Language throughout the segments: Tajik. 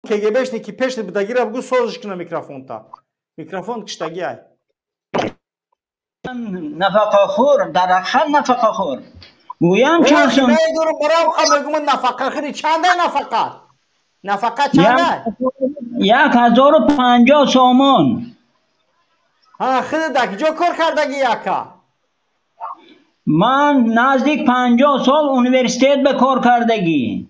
КГБшник ки пеши будагира бугу, созиш куна микрофонта. Микрофон киштаги ай. Нафақахӯр, дар ҳақиқат нафақахӯр. Гӯям чанд сом. Медурам барам мегум, нафақахӯри чандай нафақа? Нафақа чандай? 1050 сомон. Ҳа, хиди дар киҷо кор кардагӣ, ака? Ман наздик 50 сол университет ба кор кардагӣ.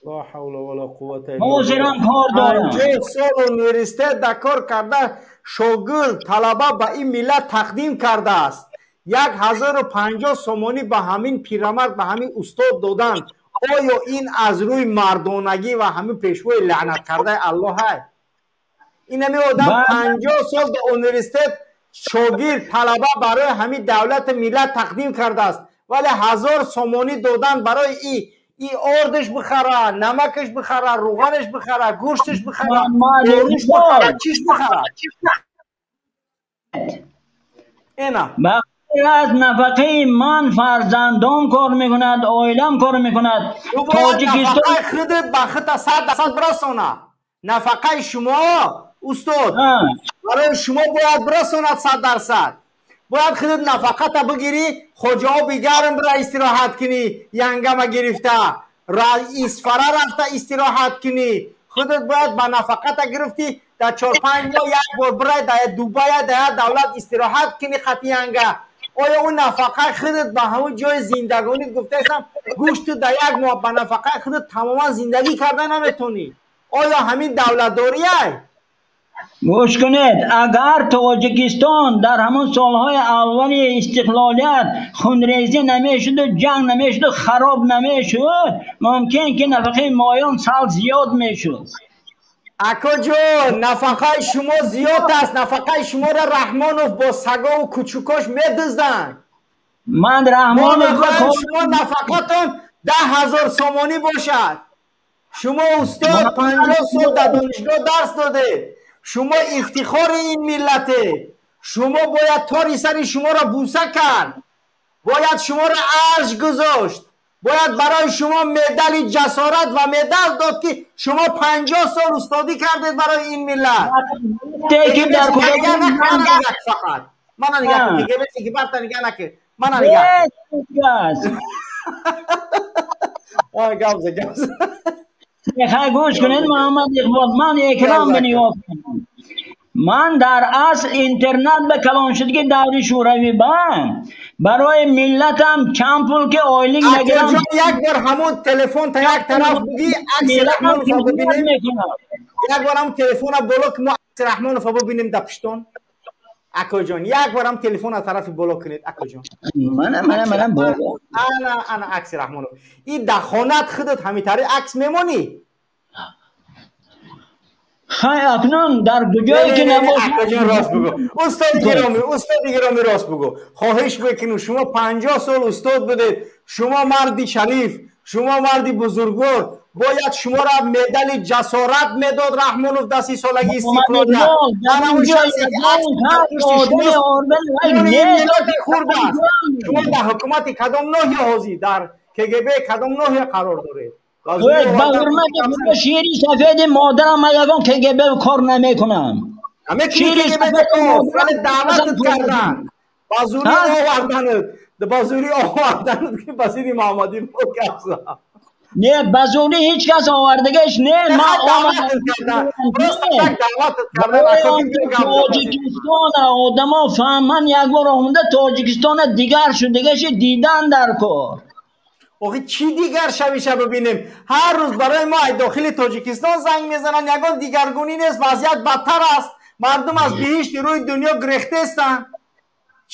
Ла ҳавла вала қуввата. Ҳозирам кор дорам. 50 сол университет да кор карда, шогирд, талаба ба ин миллат тақдим кардааст. 1050 сомонӣ ба ҳамин пирамард, ба ҳамин устод доданд. Оё ин аз рӯи мардонагӣ ва ҳамин пешвои лаънаткардаи Аллоҳ ай? Ин ҳами одам 50 сол ба университет шогирд, талаба барои ҳамин давлату миллат тақдим кардааст, вале 1000 сомонӣ додан барои и ордаш бихара, намакаш бихара, руғанаш бихара, гӯшташ бихара, дориш бихара, чиш бихара? Ина. Аз нафақаи ман фарзандон кор мекунад, оилам кор мекунад. Тоҷикистон худат ба худта 100% бирасона. Нафақаи шумо, устод, барои шумо бояд бирасонад 100%. Бояд худат нафақата бигирӣ, хоҷаоби гарм бира истироҳат кунӣ, янгама гирифта Исфара рафта истироҳат кунӣ. Худат бояд ба нафақата гирифтӣ, дар 4-5 моҳ як бор бирай дар Дубая, дар як давлат истироҳат кунӣ хати янга. Оё ӯ нафақаи худат ба ҳамон ҷои зиндагонит, гуфтаистам, гӯшту дар як моҳ ба нафақаи худат тамоман зиндагӣ карда наметонӣ? Оё ҳамин давлатдориай? Гӯш кунед, агар Тоҷикистон дар ҳамон солҳои аввали истиқлолият хунрезӣ намешуду, ҷанг намешуду, хароб намешуд, мумкин ки нафақаи моён сал зиёд мешуд. Акоҷон, нафақаи шумо зиёд аст. Нафақаи шуморо Раҳмонов бо сагову кучукош медузданд. Ман Раҳмонов шумо нафақатон 10 000 сомонӣ бошад. Шумо, устод, 50 сол дар донишгоҳ дарс додед. Шумо ифтихори ин миллате. Шумо бояд тори сари шуморо буса кард, бояд шуморо арҷ гузошт, бояд барои шумо медали ҷасорат ва медал дод, ки шумо 50 сол устодӣ кардед барои ин миллат. Фақат мана нигаҳ ки барта нигаҳ накард, мана нигаҳ. Гавза, гавза. Хай, гӯш кунед, Муҳаммад Иқбол, ман экран ба нигоҳ кунам. Ман дар асл интернат ба калон шудги даври шӯравӣ ба барои миллатам чанд пул ки ойлик нагирам. Як бор ҳамон телефон та як тараф буги, акси Раҳмонова бибинем. Як бор ҳамон телефона боло ки мо акси Раҳмонова бибинем дар пуштон. Акоҷон, як бор ҳам телефон аз тарафи боло кунед, акоҷон. Мана, мана, мана, боло. Ана, ана акси Раҳмонов. И дар хонат худат ҳамитари акс мемонӣ? Хай, акнун дар куҷое ки набошад. Рост бугӯ, устоди гиромӣ, устоди гиромӣ, рост бугӯ, хоҳиш мекунем. Шумо 50 сол устод будед, шумо марди шариф, шумо марди бузургвор. Бояд шуморо медали ҷасорат медод Раҳмонов дар 30-солагии истиқлолият. Хурд аст. Шумо дар ҳукумати кадом ноҳия ҳозир, дар КГБ кадом ноҳия қарор доред? Ба ҳурмати Худо, шири сафеди модарам, ман ягон КГБ кор намекунам. Даъватат кардан, ба зӯрӣ оварданат, ба зӯрӣ оварданат, ки ба зидди Муҳаммадӣ гап зад. Не, ба зӯрӣ ҳеҷ кас овардагаш не. Ман Тоҷикистона одамо фаҳман, як бор омада Тоҷикистона дигар шудагаши дидан дар кор. Охи, чӣ дигар шавиша бибинем? Ҳар рӯз барои мо ай дохили Тоҷикистон занг мезананд: ягон дигаргунӣ нест, вазъият бадтар аст, мардум аз биҳишти рӯи дунё гирехтаестанд.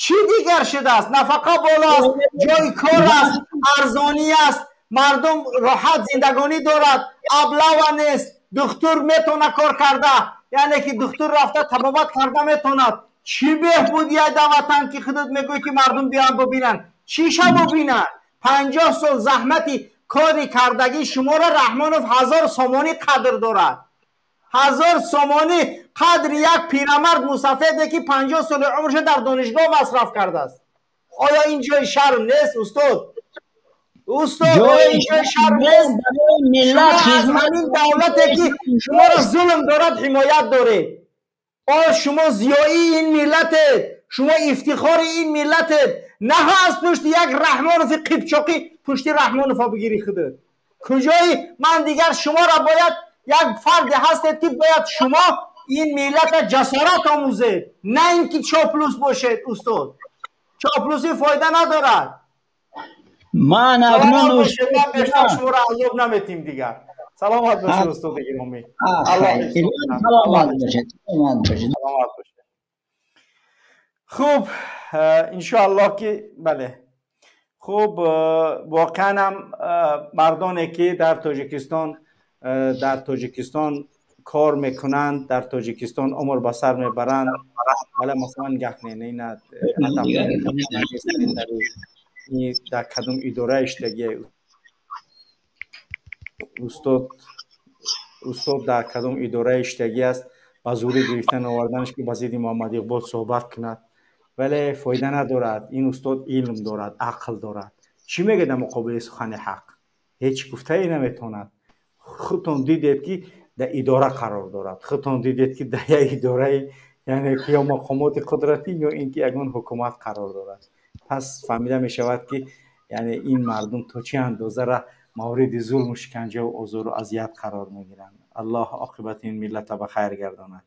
Чӣ дигар шудааст? Нафақа боло аст, ҷои кор аст, арзонӣ аст, мардум роҳат зиндагонӣ дорад, облава нест, духтур метавона кор карда, яъне ки духтур рафта табобат карда метавонад. Чӣ беҳбудия дар ватан, ки худат мегӯӣ, ки мардум биёянд бибинанд? Чӣ ша бибинанд? 50 сол заҳмати кори кардагии шуморо Раҳмонов 1000 сомонӣ қадр дорад. 1000 сомонӣ қадри як пирамард мусафеде, ки 50 соли умршо дар донишгоҳ масраф кардааст. Оё ин ҷои шарм нест, устод? Устод, инҷо шарм нест? Миллат аз ҳамин давлате ки шуморо зулм дорад, ҳимоят доред. О, шумо зиёии ин миллатед, шумо ифтихори ин миллатед. На аз пушти як Раҳмонови қипчоқӣ пушти Раҳмонова бигирӣ худат. Куҷои ман дигар шуморо бояд, як фарде ҳастед ки бояд шумо ин миллата ҷасорат омӯзед, на ин ки чоплус бошед. Устод, чоплусӣ фоида надорад. Ман акнун бештар шуморо азоб наметим дигар. Саломат бошед, устоди гиромӣ. Саломат бошед, саломат бошед. Саломат бошед. Хуб, иншоаллоҳ ки бале. Хуб, воқеан ҳам мардоне ки дар Тоҷикистон кор мекунанд, дар Тоҷикистон умр ба сар мебаранд. Вале масалан нигоҳ кунед, ина дар кадом идора иштагия устод. Устод дар кадом идора иштагӣ аст, ба зӯрӣ гирифтан оварданаш ки ба зидди Муҳаммад Иқбол суҳбат кунад, вале фоида надорад. Ин устод илм дорад, ақл дорад. Чӣ мегӯяд дар муқобили сухани ҳақ? Ҳеҷ гуфтае наметавонад. Худтон дидед ки дар идора қарор дорад, худтон дидед ки дар як идораи, яъне ки ё мақомоти қудратӣ, ё ин ки ягон ҳукумат қарор дорад. Пас фаҳмида мешавад ки яъне ин мардум то чӣ андозара мавриди зулму шиканҷаву озору азият қарор мегиранд. Аллоҳ оқибати ин миллата ба хайр гардонад.